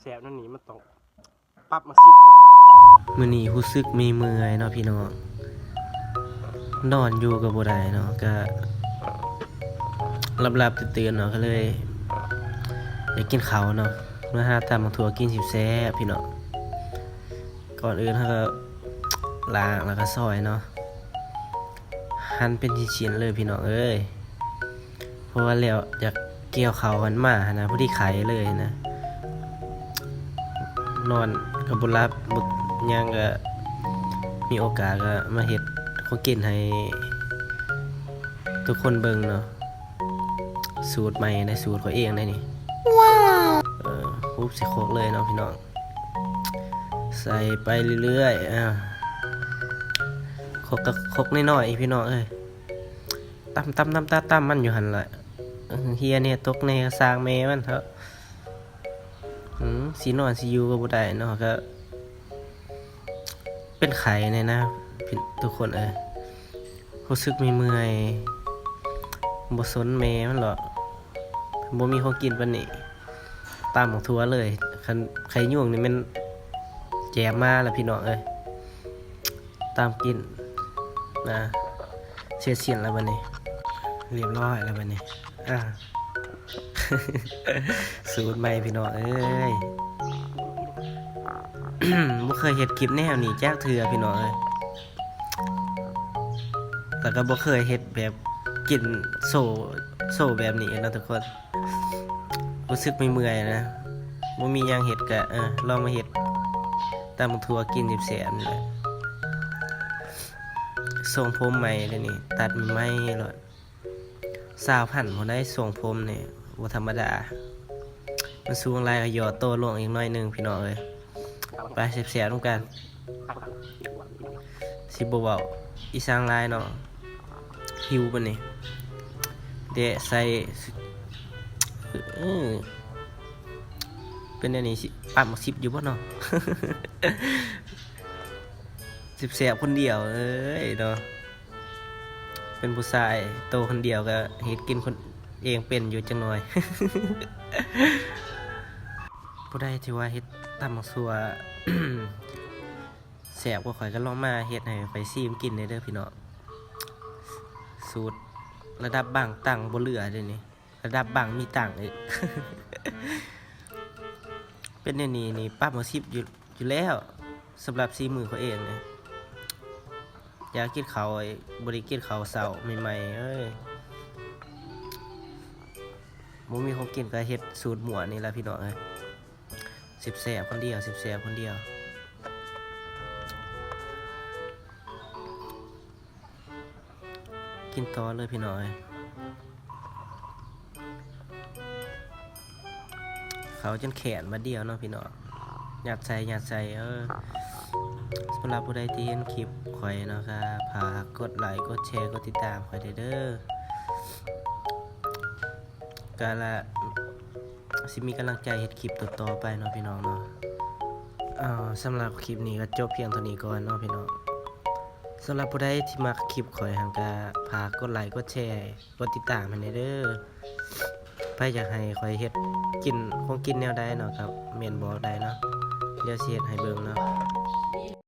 ແຊບນັ້ນນີ້ ມັນຕ້ອງປັບມາສິບເລີຍ. ມື້ນີ້ຮູ້ສຶກເມື່ອຍໆເນາະພີ່ນ້ອງ, ນອນຢູ່ກໍບໍ່ໄດ້ເນາະ, ກະຫຼັບໆຕື່ນໆເນາະ, ກໍເລີຍຢາກກິນເຂົ້າເນາະ, ມາຫາຕຳບັກຖົ່ວກິນແຊບໆພີ່ນ້ອງ. ກ່ອນອື່ນເຮົາກໍລ້າງແລ້ວກໍຊອຍເນາະ, ຫັ່ນເປັນຊິ້ນໆເລີຍພີ່ນ້ອງເອີຍ. ເພາະວ່າແລ້ວຈາກກ່ຽວເຂົ້າຫັ້ນມາຫັ້ນນະ ພໍດີໄຂ້ເລີຍນະ, ນອນກໍບໍ່ຫຼັບບໍ່ຫຍັງ, ກໍມີໂອກາດກໍມາເຮັດຂອງກິນໃຫ້ທຸກຄົນເບິ່ງເນາະ. ສູດໃໝ່ໃດ໋, ສູດຂ້ອຍເອງໃດ໋ນີ້. ວ້າວ ເອີ ຫຸບໃສ່ຄົກເລີຍເນາະພີ່ນ້ອງ, ໃສ່ໄປເລື້ອຍໆ. ອ້າວ ຄົກກໍຄົກນ້ອຍໆ ພີ່ນ້ອງເອີຍ, ຕຳໆໆໆ ມັນຢູ່ຫັ້ນລະ. ເອີ ເຮຍແດ່ຕົກແດ່ ຊ່າງແມ່ມັນເຖາະ. ອືມ ຊິນອນຊິຢູ່ກໍບໍ່ໄດ້ເນາະ, ກໍເປັນໄຂ້ແດ່ນະທຸກຄົນເອີຍ. ຮູ້ສຶກເມື່ອຍໆ ບໍ່ສົນແມ່ມັນດອກ, ບໍ່ມີຂອງກິນປານນີ້. ຕຳບັກຖົ່ວເລີຍ, ຄັນໄຂ່ຍຸງນີ້ແມ່ນແຈມມາລະພີ່ນ້ອງເອີຍ. ຕຳກິນນະ, ເສັດສິ້ນແລ້ວບັດນີ້, ຮຽບຮ້ອຍແລ້ວບັດນີ້. ອ່າ ສູດໃໝ່ພີ່ນ້ອງເອີຍ, ບໍ່ເຄີຍເຮັດຄລິບແນວນີ້ຈັກເທື່ອພີ່ນ້ອງເອີຍ, ແລ້ວກໍບໍ່ເຄີຍເຮັດແບບກິນໂຊ ໂຊແບບນີ້ເນາະທຸກຄົນ. ຮູ້ສຶກເມື່ອຍໆນະ, ບໍ່ມີຫຍັງເຮັດກະ ເອີ ລອງມາເຮັດຕຳບັກຖົ່ວກິນແຊບໆນີ້ແຫຼະ. ຊົງຜົມໃໝ່ເດ້ນີ້, ຕັດໃໝ່ໆໂລດ. ຊາວພັນພຸ້ນໃດ໋, ຊົງຜົມນີ້ບໍ່ທຳມະດາ. ມັນສູງຫຼາຍກໍຫຍໍ້ໂຕລົງອີກໜ້ອຍໜຶ່ງ ພີ່ນ້ອງເອີຍ. ໄປແຊບໆນຳກັນ, ຊິບໍ່ເວົ້າອີ່ຫຍັງຫຼາຍເນາະ, ຫິວບັດນີ້. ເດະໃສ່ ເອີ ເປັນແນວນີ້ຊິປັບໝາກສິບຢູ່ບໍ່ເນາະ? ແຊບໆຄົນດຽວເອີຍເນາະ, ເປັນຜູ້ຊາຍໂຕຄົນດຽວກໍເຮັດກິນຄົນເອງເປັນຢູ່ຈັກໜ່ອຍ. ຜູ້ໃດທີ່ວ່າເຮັດຕຳໝາກຖົ່ວແຊບກວ່າຂ້ອຍ ກໍລອງມາເຮັດໃຫ້ຂ້ອຍຊີມກິນແດ່ເດີພີ່ນ້ອງ. ສູດລະດັບບັ້ງຕັງບໍ່ເຫຼືອເດ້ນີ້, ລະດັບບັ້ງມີຕັງອີກ. ເປັນແນວນີ້ນີ້ປັບໝາກສິບຢູ່ ຢູ່ແລ້ວ. ສຳລັບສີມືຂ້ອຍເອງນີ້, ຢາກກິນເຂົ້າ ບໍ່ໄດ້ກິນເຂົ້າເຊົ້າໃໝ່ໆເອີຍ. ບໍ່ມີຂອງກິນກໍເຮັດສູດມົ້ວນີ້ລະພີ່ນ້ອງເອີຍ. ແຊບໆຄົນດຽວ, ແຊບໆຄົນດຽວ. ກິນຕໍ່ເລີຍພີ່ນ້ອງເອີຍ, ເຂົ້າຈົນແຂນບາດດຽວເນາະພີ່ນ້ອງ, ຍັດໃສ່ ຍັດໃສ່ເອີ. ສຳລັບຜູ້ໃດທີ່ເຫັນຄລິບຂ້ອຍເນາະ ກໍຝາກກົດໄລ ກົດແຊ ກົດຕິດຕາມຂ້ອຍແດ່ເດີ. ກະລະ ຊິມີກຳລັງໃຈເຮັດຄລິບຕໍ່ໆໄປເນາະພີ່ນ້ອງເນາະ. ເອີ ສຳລັບຄລິບນີ້ກໍຈົບພຽງເທົ່ານີ້ກ່ອນເນາະພີ່ນ້ອງ. ສຳລັບຜູ້ໃດທີ່ມັກຄລິບຂ້ອຍຫັ້ນ ກໍຝາກກົດໄລ ກົດແຊ ກົດຕິດຕາມໃຫ້ແດ່ເດີ. ໃຜຢາກໃຫ້ຂ້ອຍເຮັດກິນ ຂອງກິນແນວໃດເນາະ ກໍເມັ້ນບອກໄດ້ເນາະ, ດຽວຊິເຮັດໃຫ້ເບິ່ງເນາະ.